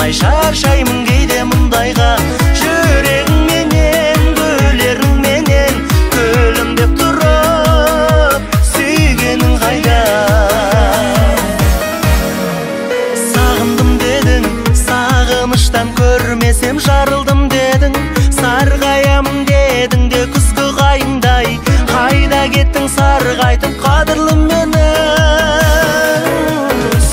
алмай шаршаймын кейде мұндайға. Жүрегіңменен, гүлеріңменен күлімдеп тұрып сүйгенің қайда? Сағындым дедің, сағыныштан көрмесем жарылдым дедің, сарғаямын дедің де күзгі қайыңдай. Қайда кеттің сарғайтып қадірлім мені?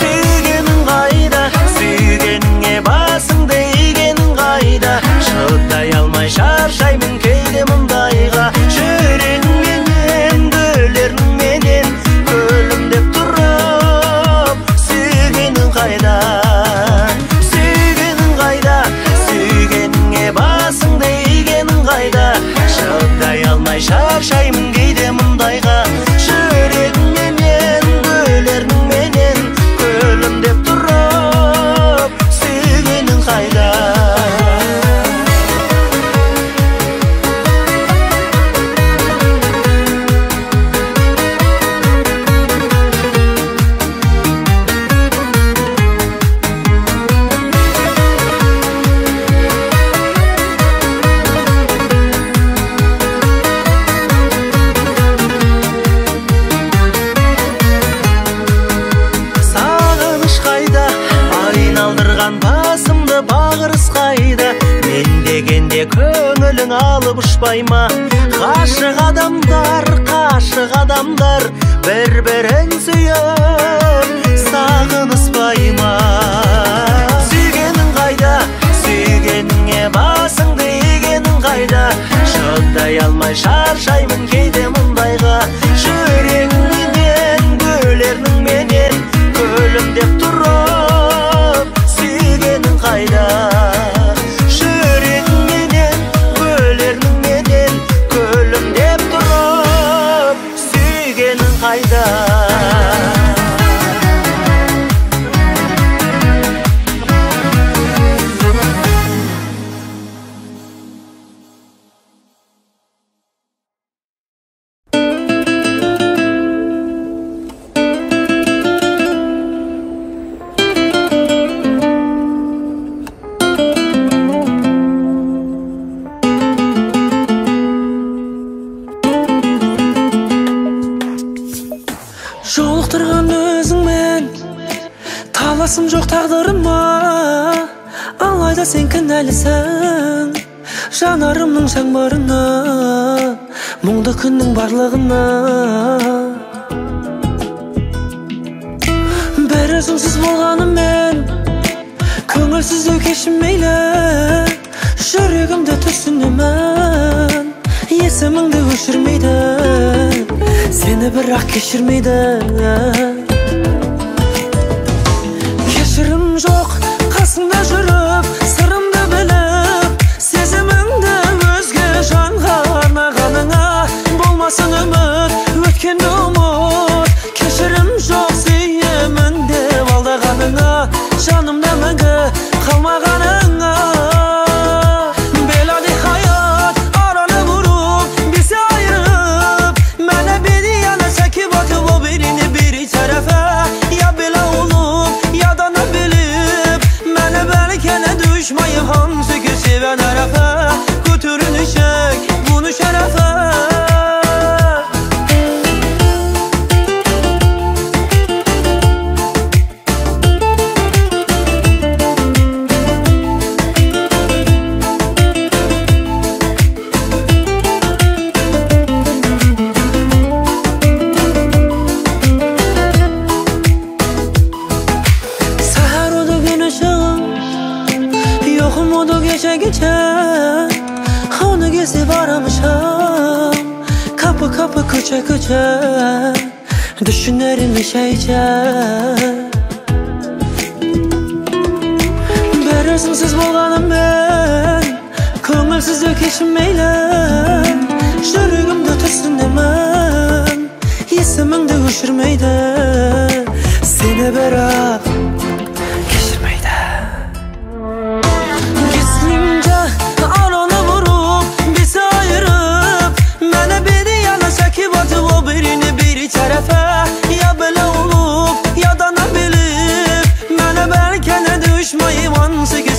Сүйгенің қайда, сүйгеніңе басыңды игенің қайда? Шыдай алмай шаршаймын кейде мұндайға. Жүрегіңменен, гүлеріңменен күлімдеп тұрып сүйгенің қайда? Сүйгенің қайда, сүйгеніңе басыңды игенің қайда? Шыдай алмай шаршаймын кейде мұндайға. Жүрегіңменен, гүлеріңменен күлімдеп тұрып сүйгенің қайда? Сағыныш қайда, айналдырған басымды бағырыс қайда? Мен дегенде көңілің алып ұшпай ма? Ғашық адамдар, қашық адамдар бір-бірін сүйіп сағыныспай ма? Сүйгенің қайда, сүйгеніңе басыңды игенің қайда? Шыдай алмай шаршаймын кейде мұндайға. Жүрегіңменен, гүлеріңменен күлімдеп тұрып сүйгенің қайда? Жүрегіңменен, гүлеріңменен күлімдеп тұрып сүйгенің қайда? Жолықтырған өзіңмен таласым жоқ тағдырыма, алайда сен кінәлісің жанарымның жаңбырына, мұңды күннің барлығына. Бір өзіңсіз болғанымен көңілсіздеу кешім мейлі, жүрегімді түсінемін, есіміңді өшірмейді, сені бірақ кешірмейді. Кешірім жоқ қасыңда жүріп, сырымды біліп, сезіміңді өзге жанға арнағаныңа. Болмасын үміт, өткенді ұмыт, кешірім жоқ сүйемін деп алдағаныңа, жанымда мәңгі қалмағаныңа. Düşmayıb hansı ki sevən ərəfə, götürünüşək bunu şərəfə. Səhər oldu gün ışığı, yoxum oldu gecə gecə, onu gezib aramışam, kapı kapı köçə köçə, düşünərim işə içə. Bir өзіңсіз болғанымен көңілсіздеу кешім мейлі, жүрегімді түсінемін, есіміңді өшірмейді, сені бірақ кешірмейді. Gizlimce aranı vurup bizi ayırıp, mənə bir yana çəkib atıb o birini bir tərəfə. Ya belə olub, ya da nə bilib, mənə bəlkə nə düşməyib hansı ki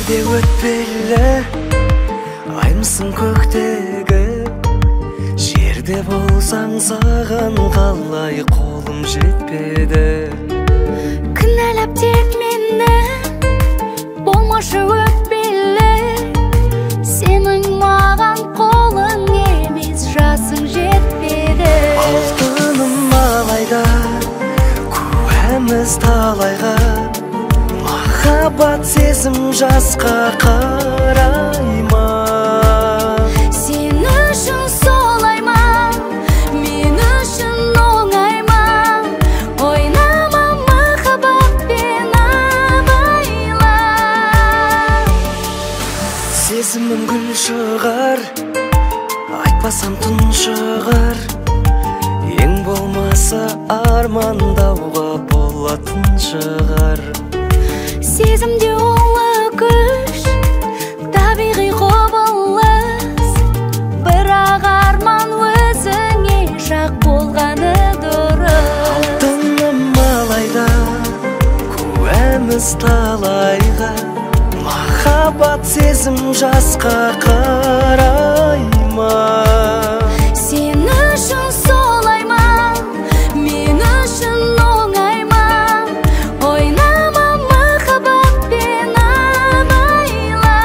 Өмірде өтпелі аймысың көктегі, жерде болсаң саған қалай қолым жетпеді. Кінәлап тек мені, болмашы өкпелі, сенің маған қолың емес, жасың жетпеді. Алтыным алайда, куәміз талайға, махаббат сезім жасқа қарай ма? Сен үшін солай ма, мен үшін оңай ма? Ойнама махаббатпен, абайла. Сезімім гүл шығар, айтпасам тұншығар, ең болмаса армандауға болатын шығар. Сезімде ұлы күш, табиғи құбылыс, бірақ арман өзіңе жақ болғаны дұрыс. Алтыным алайда, куәміз талайға, махаббат сезім жасқа қарай ма? Сен үшін солай ма, мен үшін оңай ма? Ойнама махаббатпен, абайла.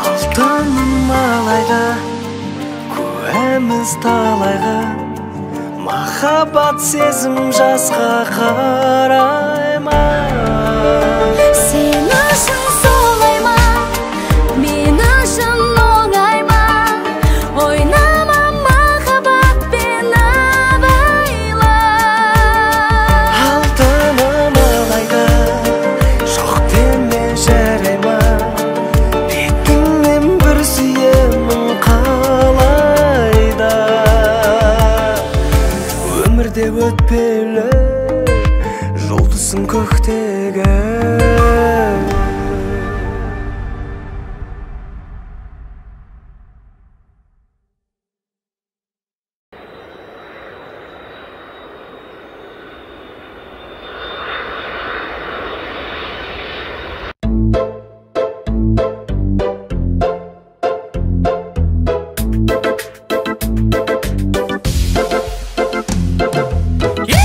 Алтыным алайда, куәміз талайға, махаббат сезім жасқа қарай ма? Сен үшін солай ма, мен үшін оңай ма? Ойнама махаббатпен, абайла. Алтыным алайда, жоқ деме жарай ма? Бетіңнен бір сүйемін қалайда. Өмірде өтпелі жұлдызсың көктегі. Yeah!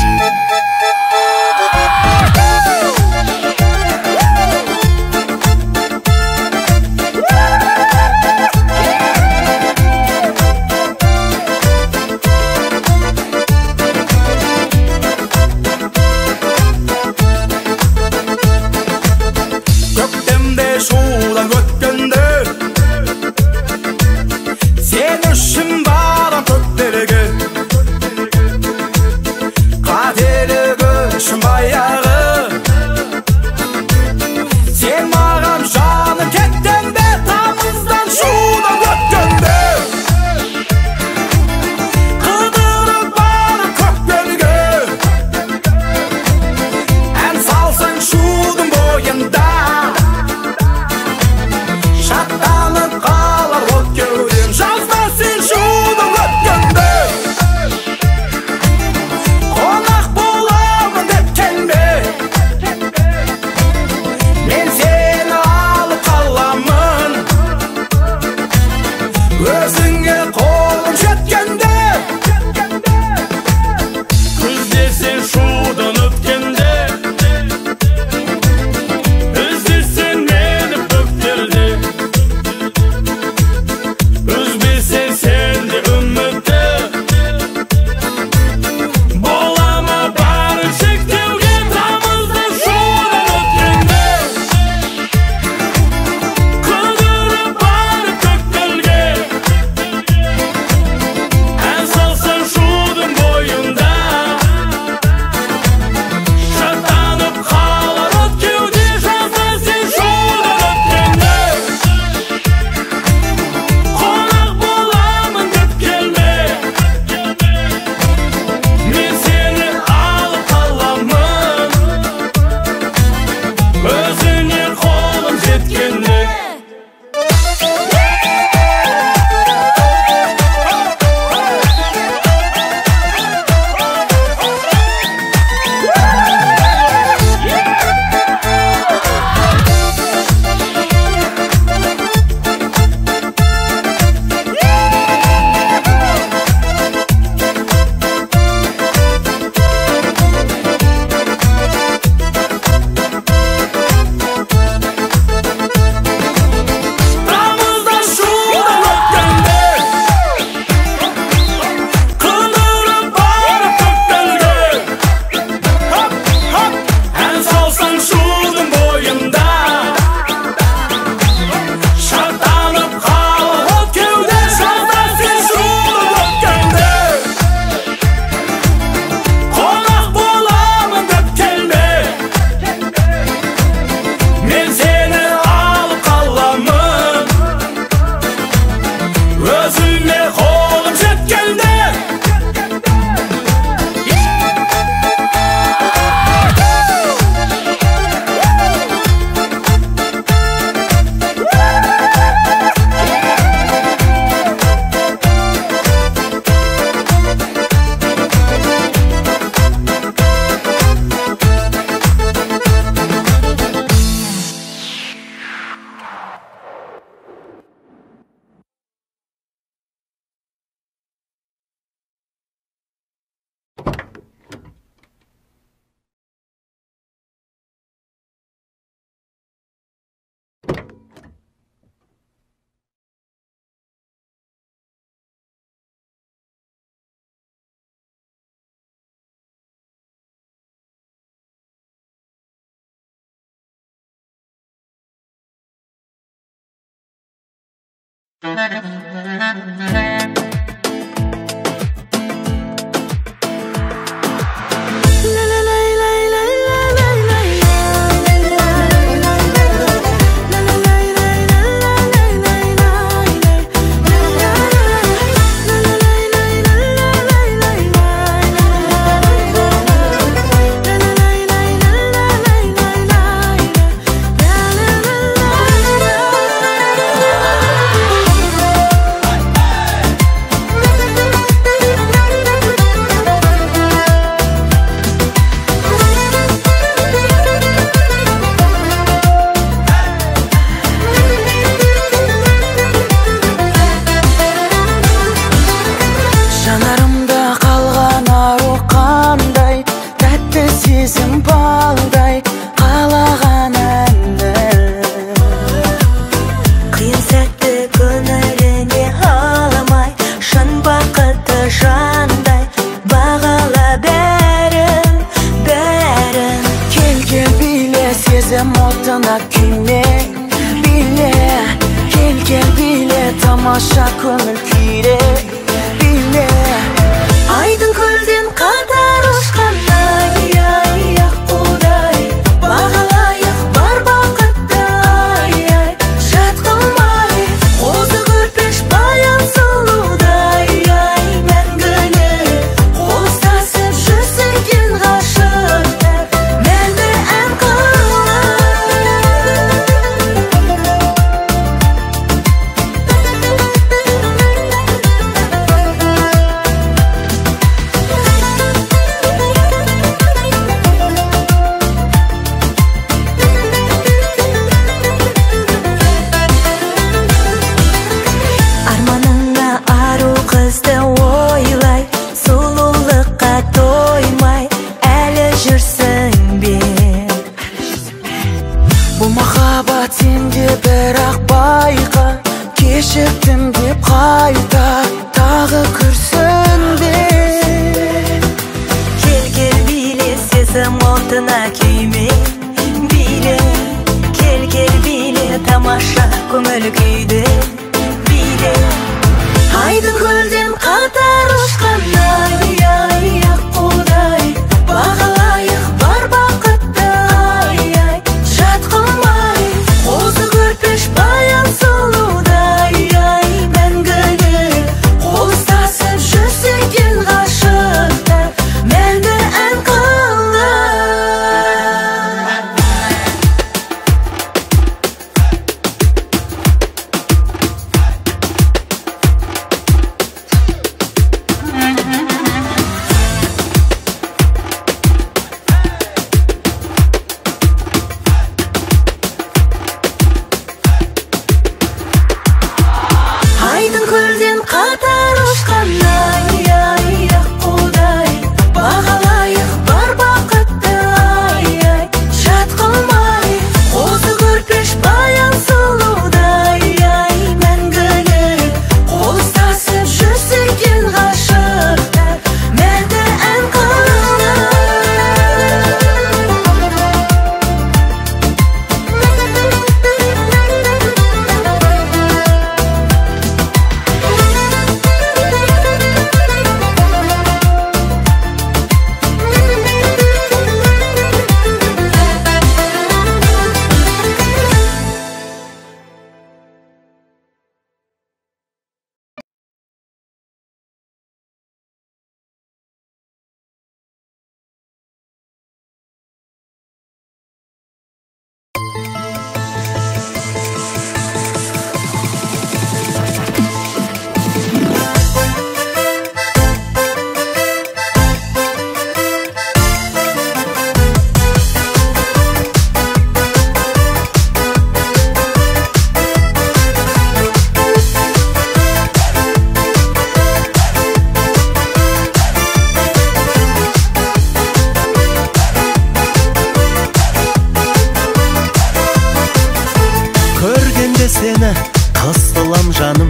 Сені қысылам жаным,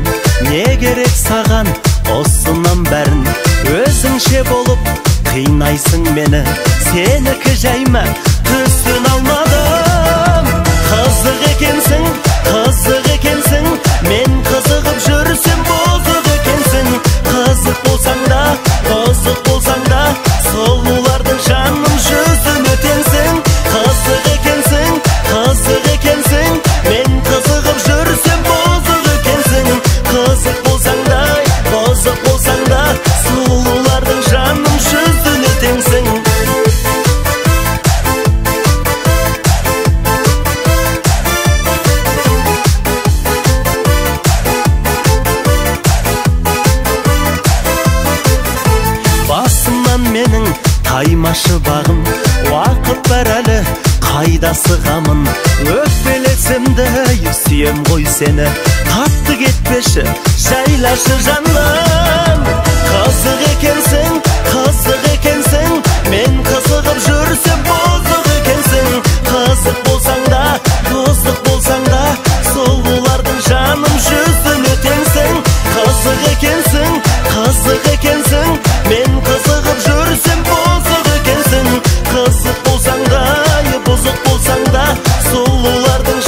не керек саған осының бәрін? Өзіңше болып қинайсың мені, сенікі жай ма, түсін алмадым. Қызық екенсің, қызық екенсің, мен қызығып жүрмін. Сұлулардың жаным жүзіне теңсің. Қызық екенсің, қызық екенсің, мен қызығып жүрсем бұзық екенсің. Қызық болсаң да, бұзық болсаң да, сұлулардың жаным жүзіне теңсің. Менің таймашы бағым, уақыт бар әлі, қайда сығамын. Өкпелесем де сүйем ғой сені, қатты кетпеші, жайлашы жаным. Қызық екенсің, қызық екенсің, мен қызығып жүрсем бұзық екенсің. Қызық болсаң да, бұзық болсаң да, сұлулардың жаным жүзіне теңсің. Қызық екенсің, қызық екенсің, мен қызығып жүрсем бұзық екенсің. Қызық болсаң да, бұзық болсаң да, сұлулардың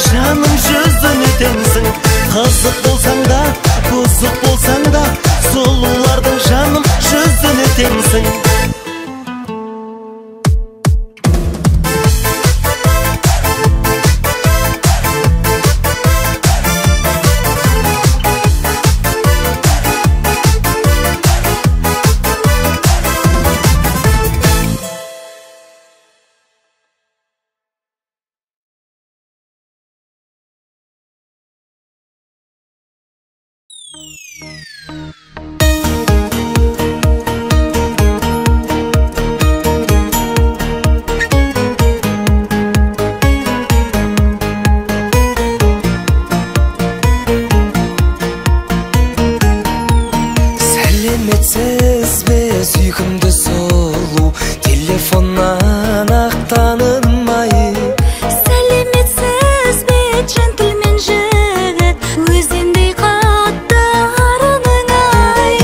жаным жүзіне теңсің. Қызық болсаң да, бұзық болсаң да, сұлулардың жаным жүзіне теңсің. Сәлеметсіз бе, сүйкімді сұлу, телефоннан ақ танымай. Сәлеметсіз бе, джентльмен жігіт, өзіңдей қатты арының ай.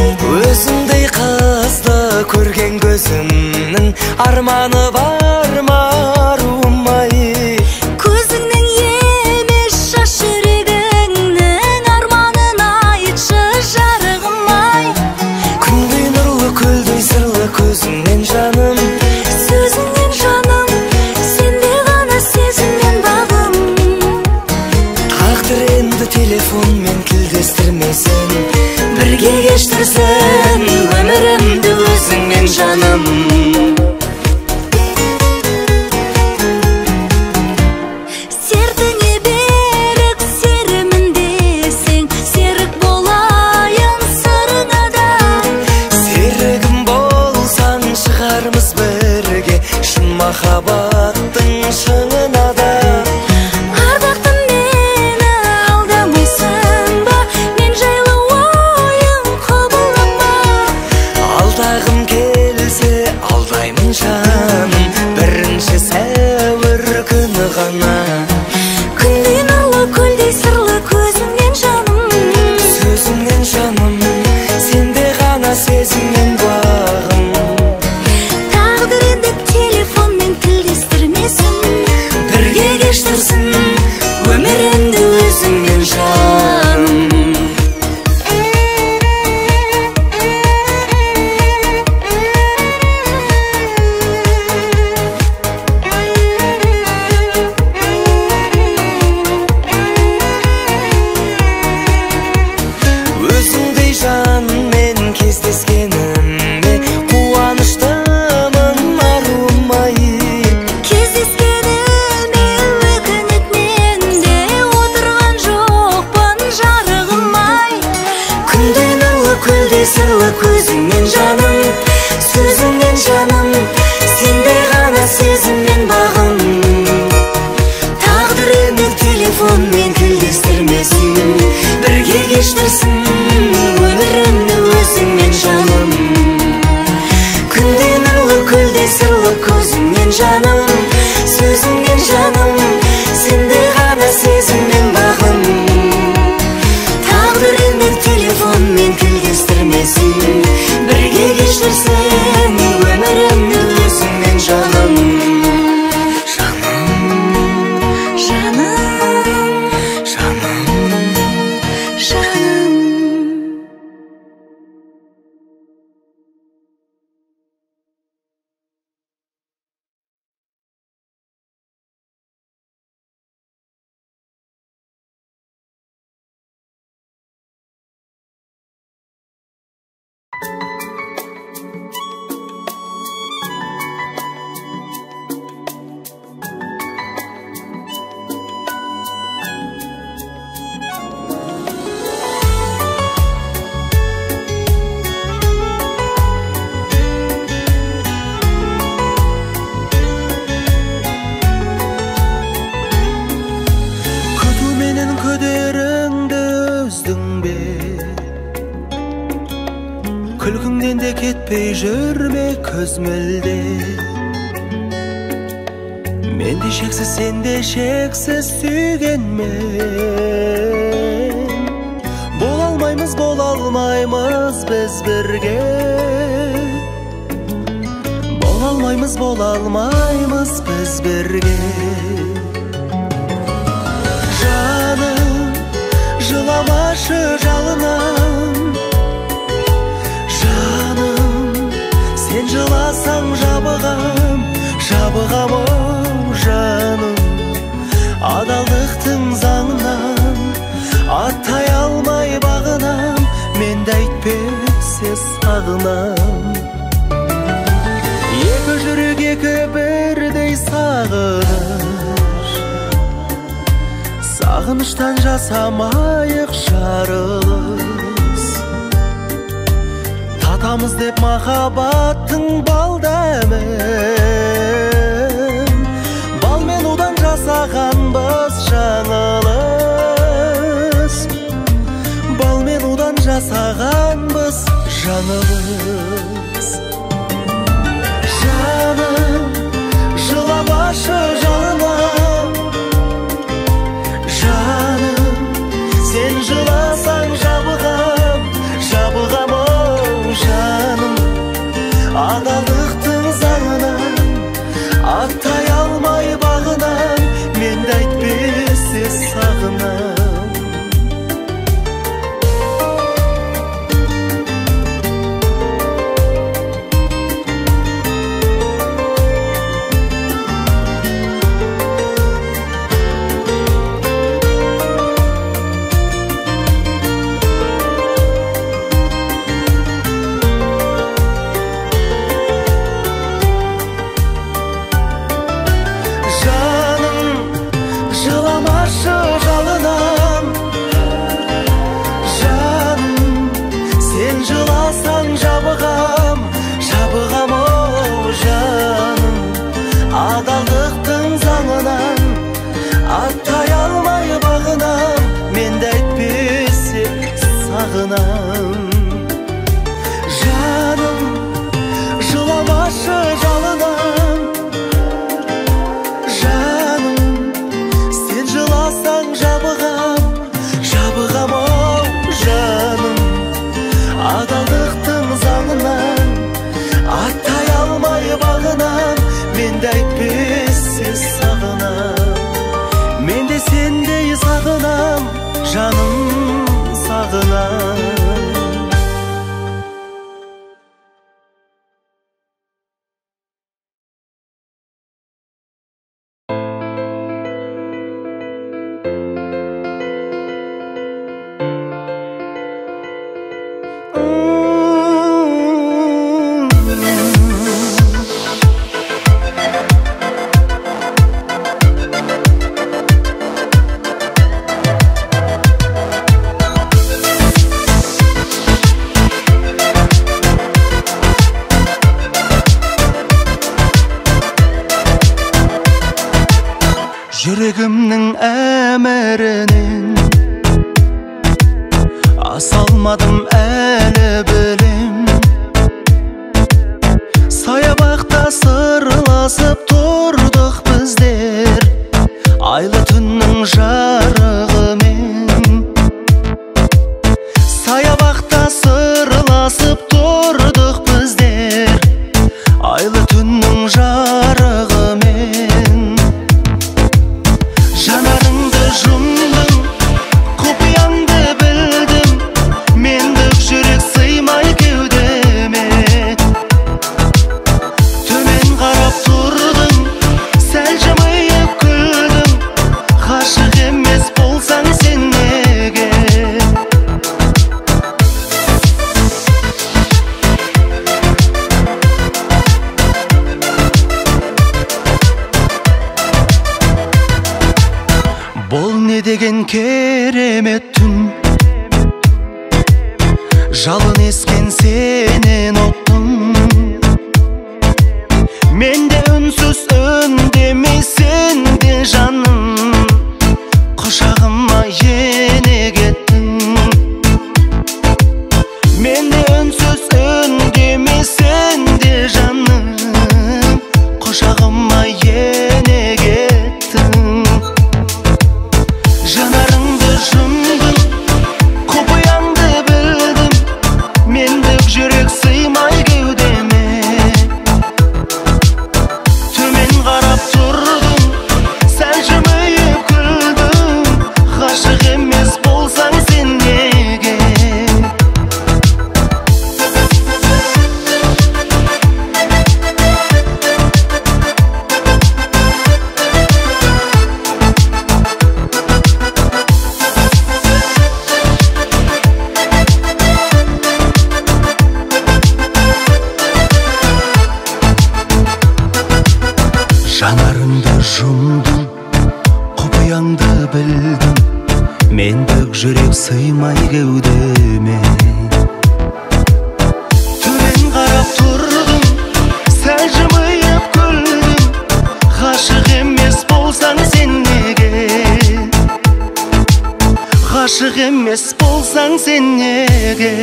Өзіңдей қызды көрген көзімнің арманы бар ма, аруым ай. Көзіңнің емес, жас жүрегіңнің арманын айтшы, жарығым ай. Күндей нұрлы, көлдей сырлы көзіңнен жаным, сөзіңнен жаным, сенде ғана сезіммен бағым. Тағдыр енді телефонмен тілдестірмесін, бірге кештірсін өмірімді өзіңмен жаным. Сертіңе берік серімін десең, серік болайын сырыңа да. Серігім болсаң шығармыз бірге шын махаббаттың шыңына да. Ардақтым мені алдамайсың ба, мен жайлы ойың құбылама. Алдағым келсе алдаймын. көлдей сырлы көзіңнен жаным, сөзіңнен жаным, сендей ғана сезіммен бағым. Тағдыр енді телефонмен тілдестірмесін, бірге кештірсін өмірімді өзіңмен жаным. Күнде нұрлы көлдей сырлы көзіңнен жаным, сөзіңнен жаным, сендей ғана сезіммен бағым. Тағдыр енді телефонмен тілдестірмесін, бірге кештірсін өмірімді өзіңмен жаным. Жаным, жаным, жаным, жаным. Күтуменен күдеріңді үздің бе? Күлкіңнен де кетпей жүрме көз мөлде. Мен де шексіз, сен де шексіз сүйгенмен бола алмаймыз, бола алмаймыз біз бірге. Бола алмаймыз, бола алмаймыз біз бірге. Жаным, жыламашы жалынам. Жаным, сен жыласаң жабығам, жабығам оу жаным. Адалдықтың заңынан аттай алмай бағынам, мен де әйтпесе сағынам. Екі жүрек екі бірдей сағыныш, сағыныштан жасамайық жарылыс. Татамыз деп махаббаттың бал дәмін, бал мен удан жасағанбыз жаңылыс. Бал мен удан жасағанбыз жаңылыс. Жаным, жыламашы жалынам. Жаным, сен жыласаң жабығам, жабығам оу жаным. Адалдықтың заңынан аттай алмай бағынам, мен де әйтпесе сағынам. Сағынам. Жаным, жыламашы жалынам. Жаным, сен жыласаң жабығам, жабығам оу жаным. Адалдықтың заңынан аттай алмай бағынам, мен де әйтпесе сағынам. Мен де сендей сағынам, жаным, сағынам. Жүрегімнің әмірінен аса алмадым әлі білем. Саябақта сырласып тұрдық біздер, айлы түннің жарығымен. Саябақта сырласып тұрдық біздер, айлы түннің жарығымен. Жанарыңды жұмдым, құпияңды білдім, мендік жүрек сыймай кеудеме. Төмен қарап тұрдың, сәл жымиып күлдің, ғашық емес болсаң сен неге? Бұл не деген керемет түн, жалын ескен сенен оттың. Мен де үнсіз үндемей сен де жаным, құшағыма ене кеттің. Мен де үнсіз үндемей сен де жаным, құшағыма ене кеттің. Жанарыңды жұмдым, құпияңды білдім, мендік жүрек сыймай кеудеме. Төмен қарап тұрдың, сәл жымиып күлдің, ғашық емес болсаң сен неге? Жанарыңды жұмдым, құпияңды білдім, мендік жүрек сыймай кеудеме. Төмен қарап тұрдың, сәл жымиып күлдің, ғашық емес болсаң сен неге? Ғашық емес болсаң сен неге?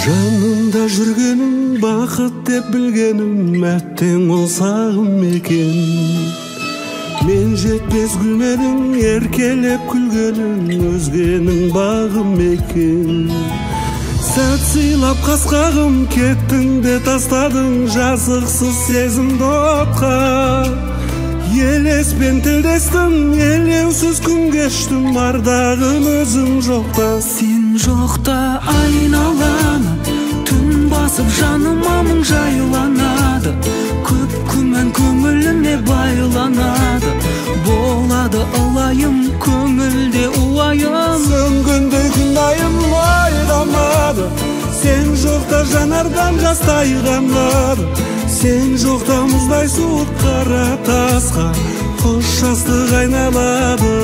Жанымда жүргенім бақыт деп білгенім, әттең ол сағым екен. Мен жетпес гүлменің еркелеп күлгенің, өзгенің бағым екен. Сәт сыйлап қасқағым, кеттің де тастадың, жазықсыз сезімді отқа. Елеспен тілдестім, елеусіз күн кештім, ардағым өзің жоқта. Сен жоқта айналаны түн басып жаныма мұң жайланады, көп күмән көңіліме байланады, болады ылайым көңілде уайым. Сөнгендей күн айым айдамады, сен жоқта жанардан жас тайғанады, сен жоқта мұздай суық қара тасқа қос жастық айналады.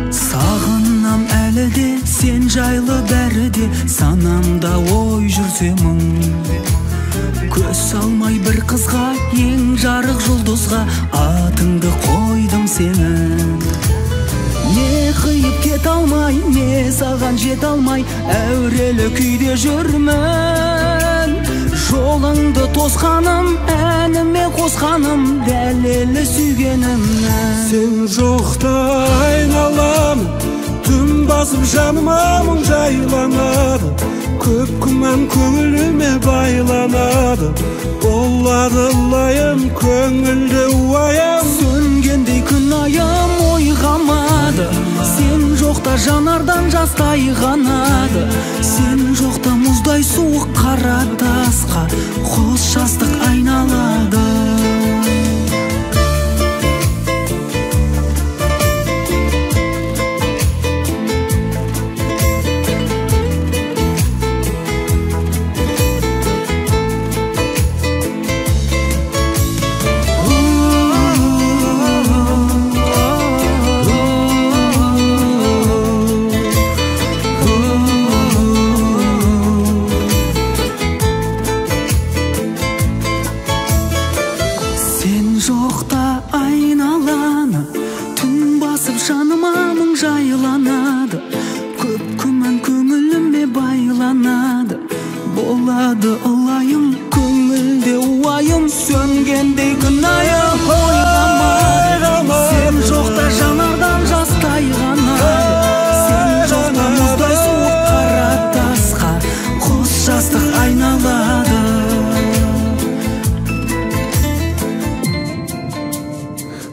Сағынам әлі де сен жайлы бәрі де, санамда ой жүрсе мың. Көз салмай бір қызға, ең жарық жұлдызға атыңды қойдым сенің. Не қиып кет алмай, не саған жет алмай, әурелі күйде жүрмін. Жолыңды тосқаным, әніме қосқаным, дәлелі сүйгенімнің. Сен жоқта айналамын, түн басып жаныма мұң жайланады, Көп күмән көңіліме байланады. Болады лайым, көңілді уайым. Сөнгендей күн айым ойғамады. Сен жоқта жанардан жас тайғанады. Сен жоқта мұздай суық қара тасқа қос жастық айналады.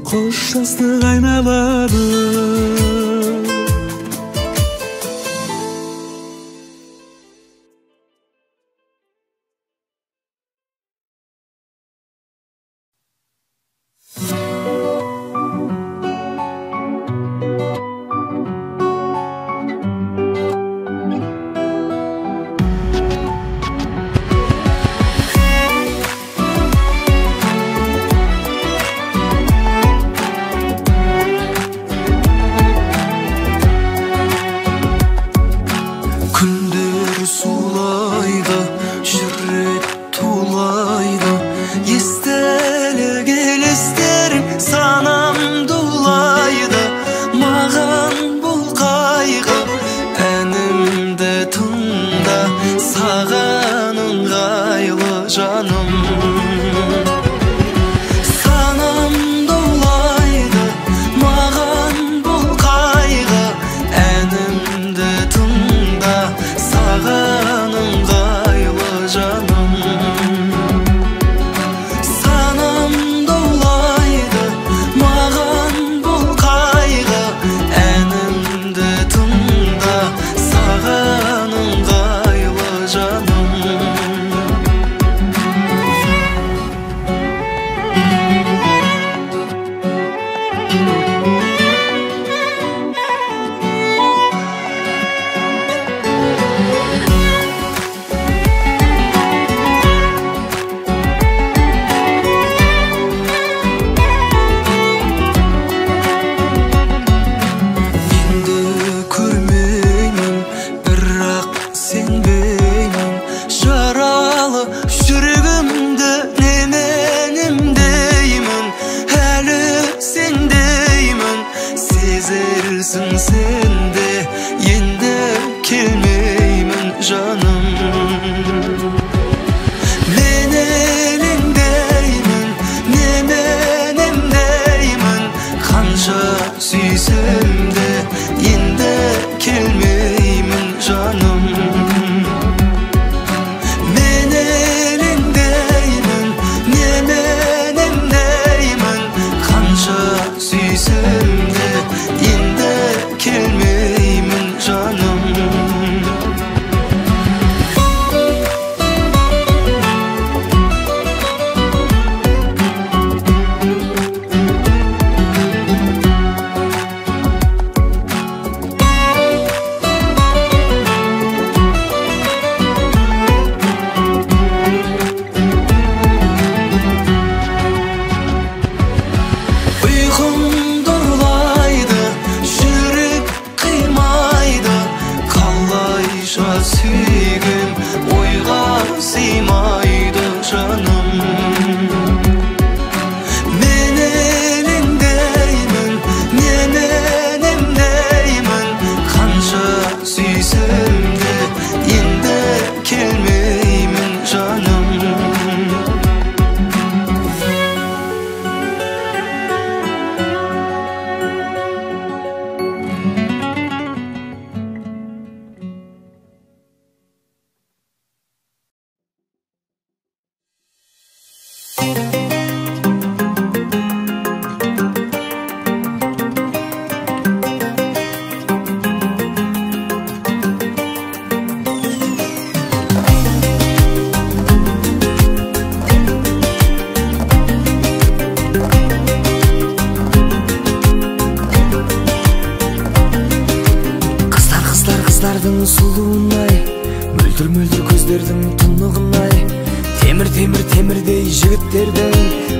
Қос жастық айналады. Ұйқым дұрлайды. Қыздардың сұлуын-ай, мөлдір-мөлдір көздердің тұнығын-ай, темір-темір темірдей жігіттердің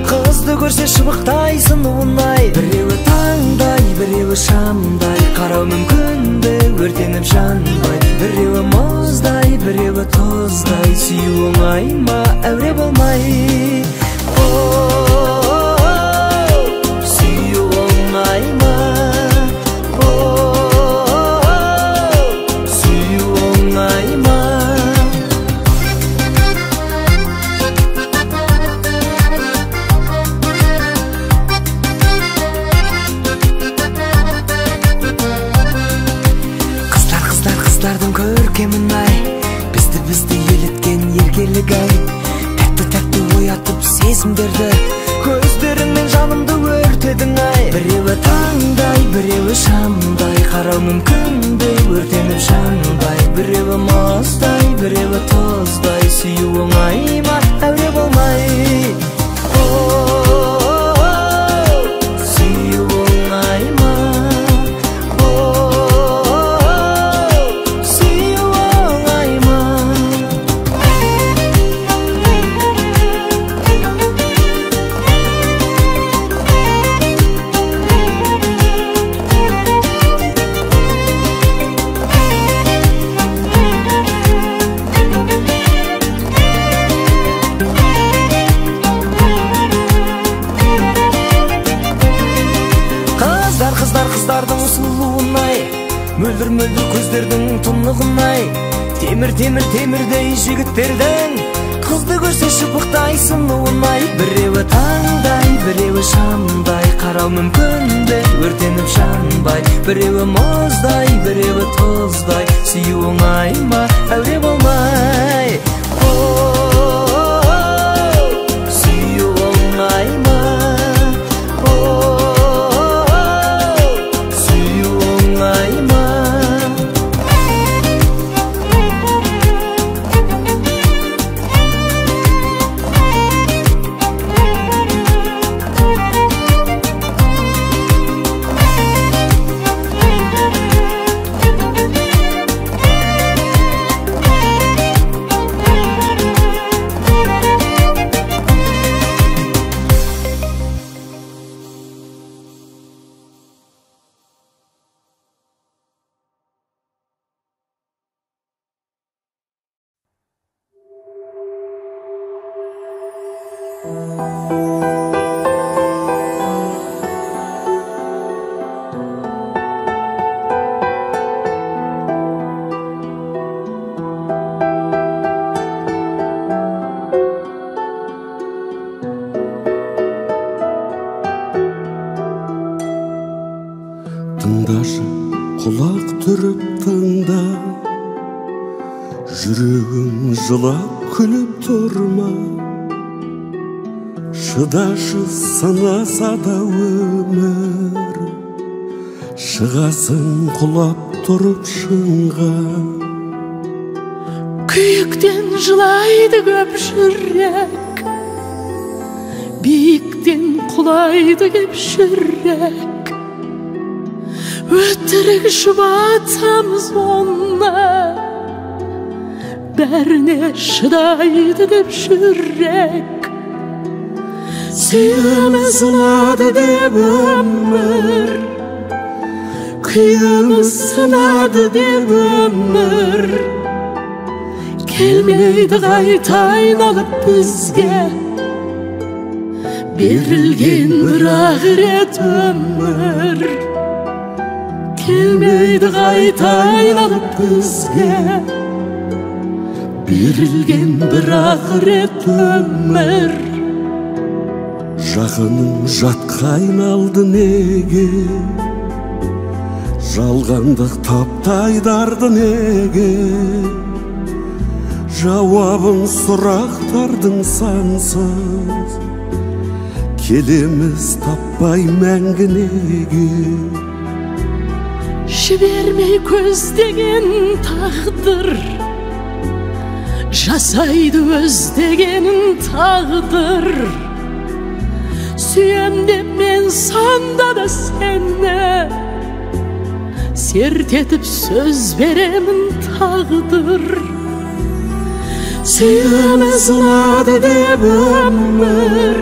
қызды көрсе шыбықтай сынуын-ай. Біреуі таңдай, біреуі шамдай, қарау мүмкін бе өртеніп жанбай. Біреуі мұздай, біреуі тұздай, сүю оңай ма әуре болмай. Сүю оңай ма? Сүю оңай ма? Қыздар, қыздар, қыздардың көркемін-ай, бізді еліткен еркелік-ай. Тәтті-тәтті оятып сезімдерді, көздеріңмен жанымды өртедің-ай. Біреуі таңдай, біреуі шамдай, қарау мүмкін бе өртеніп жанбай. Біреуі мұздай, біреуі тұздай, сүю оңай ма әуре болмай. Сүю оңай ма? Сүю оңай ма? Қыздар, қыздар, қыздардың сұлуын-ай, мөлдір-мөлдір көздердің тұнығын-ай, темір-темір темірдей жігіттердің қызды көрсе шыбықтай сынуын-ай. Біреуі таңдай, біреуі шамдай, қарау мүмкін бе өртеніп жанбай. Біреуі мұздай, біреуі тұздай, сүю оңай ма әуре болмай. Сүю оңай ма? Сүю оңай ма? Тыңдашы, құлақ түріп тыңда, жүрегім жылап күліп тұрма. Шыдашы сынаса да өмір, шығасың құлап тұрып шыңға. Күйіктен жылайды көп жүрек, биіктен құлайды кеп жүрек. Өтірік жұбатамыз оны, бәріне шыдайды деп жүрек. Сүйеміз ұнады деп өмір, күйіміз сынады деп өмір. Келмейді қайта айналып бізге, берілген бір-ақ рет өмір. Келмейді қайта айналып бізге, берілген бір-ақ рет өмір. Жақының жатқа айналды неге, жалғандық таптайдарды неге? Жауабын сұрақтардың сансыз, келеміз таппай мәңгі неге? Жібермей көздеген тағдыр, жасайды өздегенін тағдыр. Сүйем деп мен сонда да сені, Серт етіп сөз беремін тағдыр. Сүйеміз ұнады деп өмір,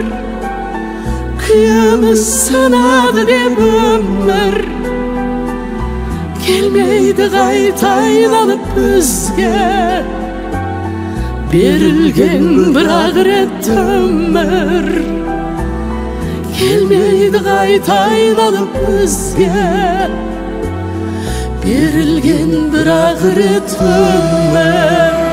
күйеміз сынады деп өмір. Келмейді қайта айналып бізге берілген бір-ақ рет өмір. Келмейді қайта айналып бізге берілген бір-ақ рет өмір.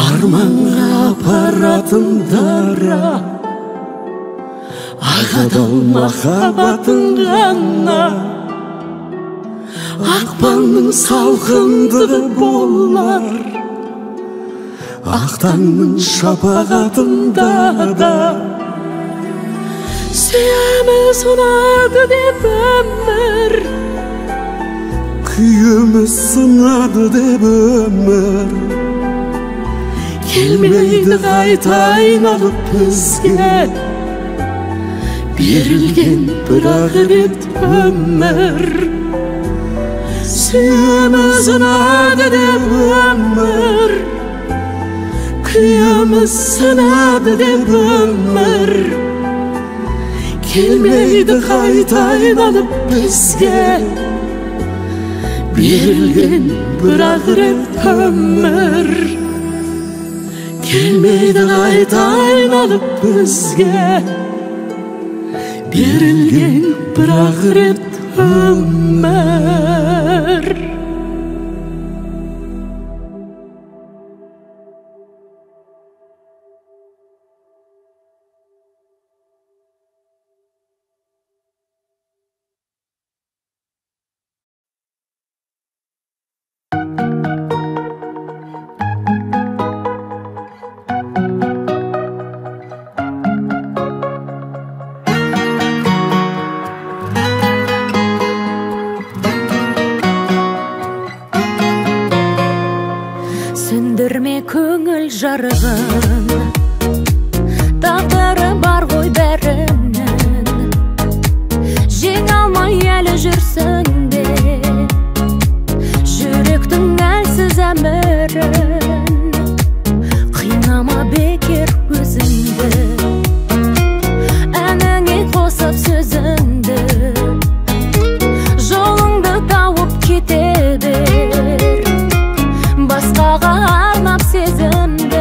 Арманға апаратын дара, ақ адал махаббатың ғана. Ақпанның салқындығы болар, ақ таңның шапағатында да. Сүйеміз ұнады деп өмір, күйеміз сынады деп өмір. Келмейді қайта айналып бізге берілген бір-ақ рет өмір. Сүйеміз ұнады деп өмір, күйеміз сынады деп өмір. Келмейді қайта айналып бізге берілген бір-ақ рет өмір. Келмейді қайта айналып бізге берілген бір-ақ рет өмір. Сөндірме көңіл жарығын, тағдыры бар ғой бәрінің. Жеңе алмай әлі жүрсің бе жүректің әлсіз әмірін? Қинама бекер өзіңді, әніңе қосып сөзіңді. Жолыңды тауып кете бер, басқаға арнап сезімді.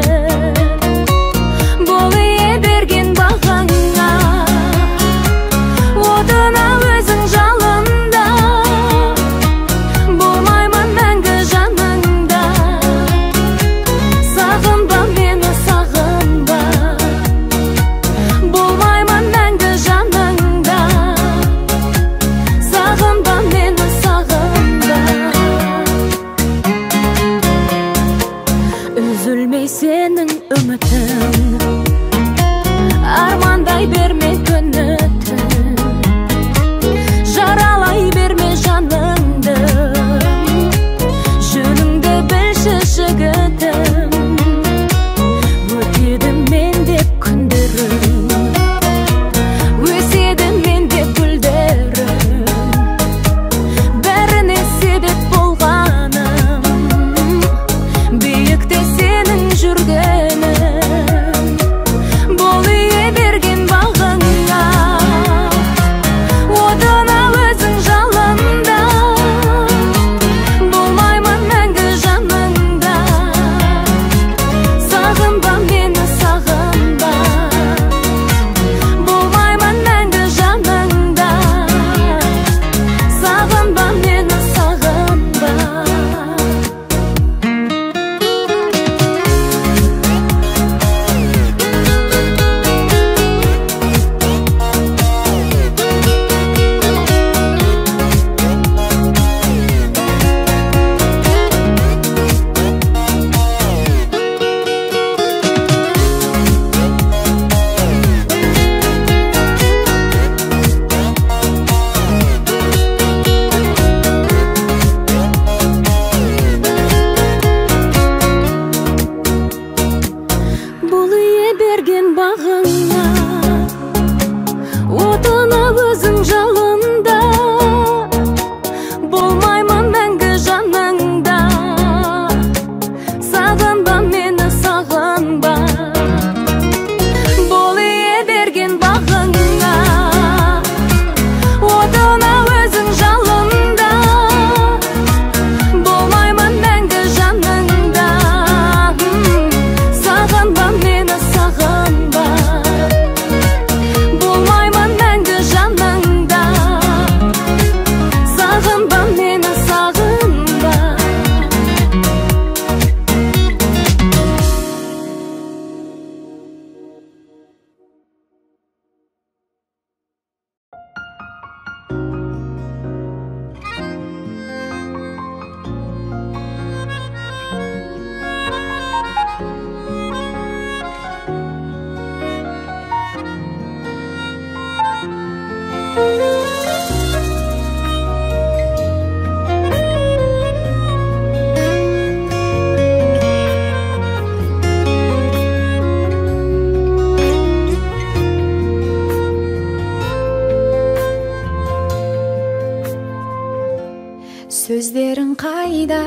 Сөздерің қайда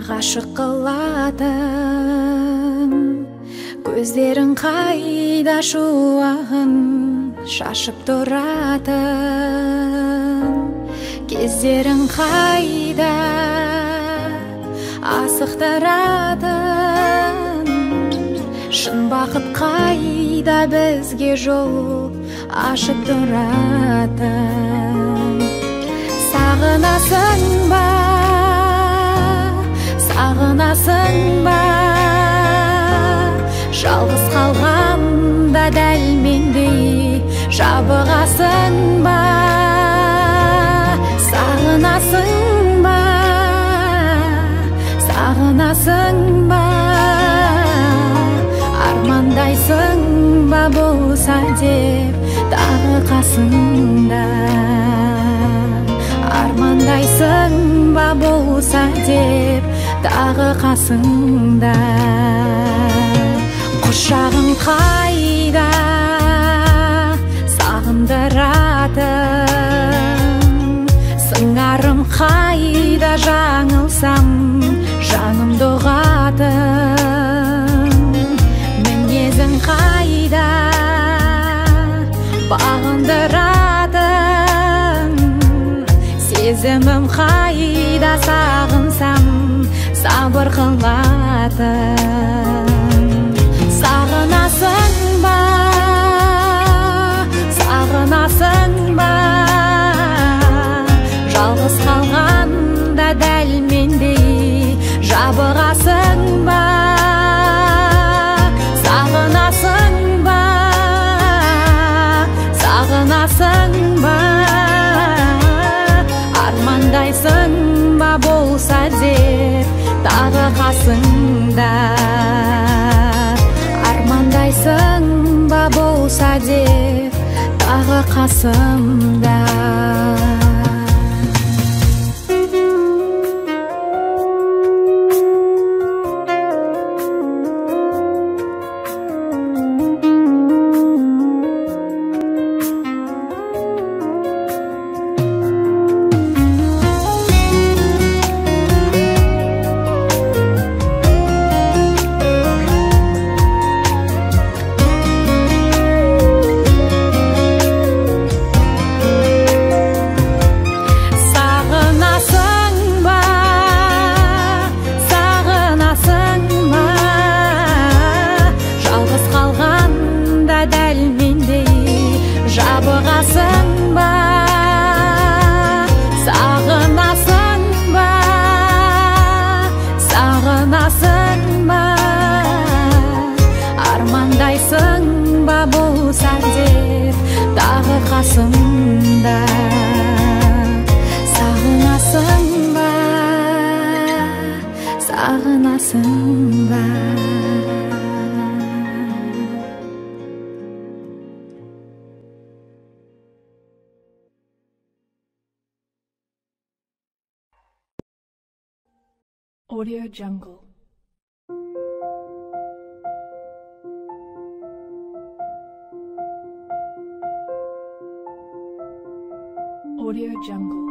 ғашық қылатын, көздерің қайда шуағын шашып тұратын, кездерің қайда асықтыратын, шын бақыт қайда бізге жол ашып тұратын. Сағынасың ба, сағынасың ба, жалғыз қалғанда дәл мендей жабығасың ба? Сағынасың ба, сағынасың ба, армандайсың ба болса деп тағы қасыңда? Армандайсың ба болса деп тағы қасыңда? Құшағың қайда сағындыратын, сыңарым қайда жаңылсам жанымды ұғатын, мінезің қайда бағындыратын, сезімім қайда сағынсам сабыр қылатын. Сағынасың ба, сағынасың ба, жалғыз қалғанда дәл мендей жабығасың ба? Сағынасың ба, сағынасың ба, армандайсың ба болса деп тағы қасыңда? Армандайсың ба болса деп тағы қасымда? Сағынасың ба? Audio Jungle. Audio Jungle.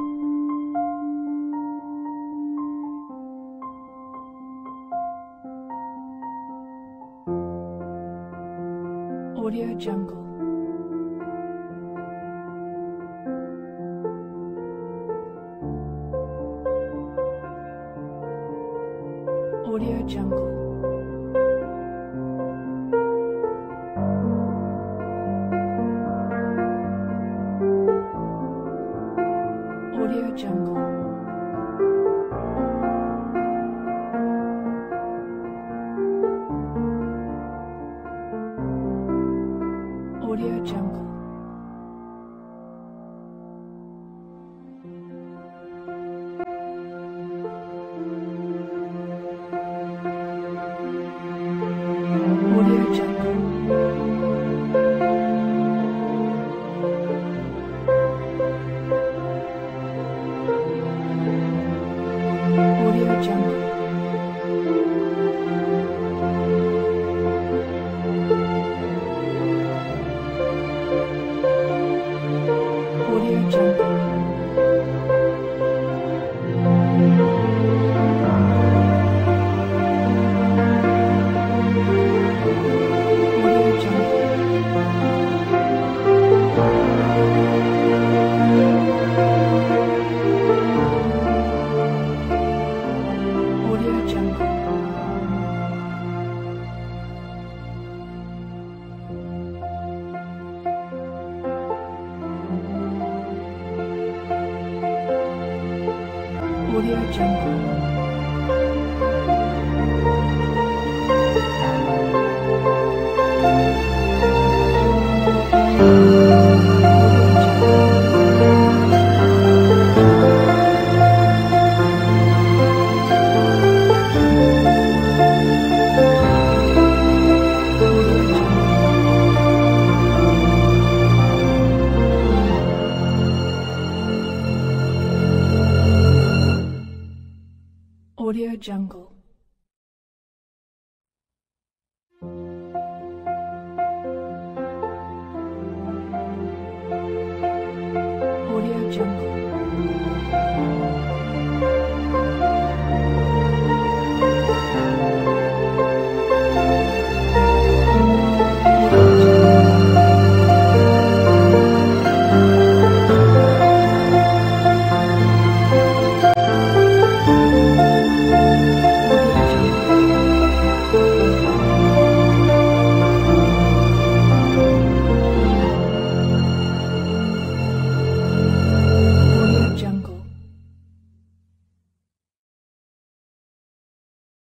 Audio Jungle. Audio Jungle. Audio Jungle. Audio Jungle. Audio Jungle. Jungle. Audio Jungle. Audio Jungle. Audio Jungle. Audio Jungle. Audio Jungle.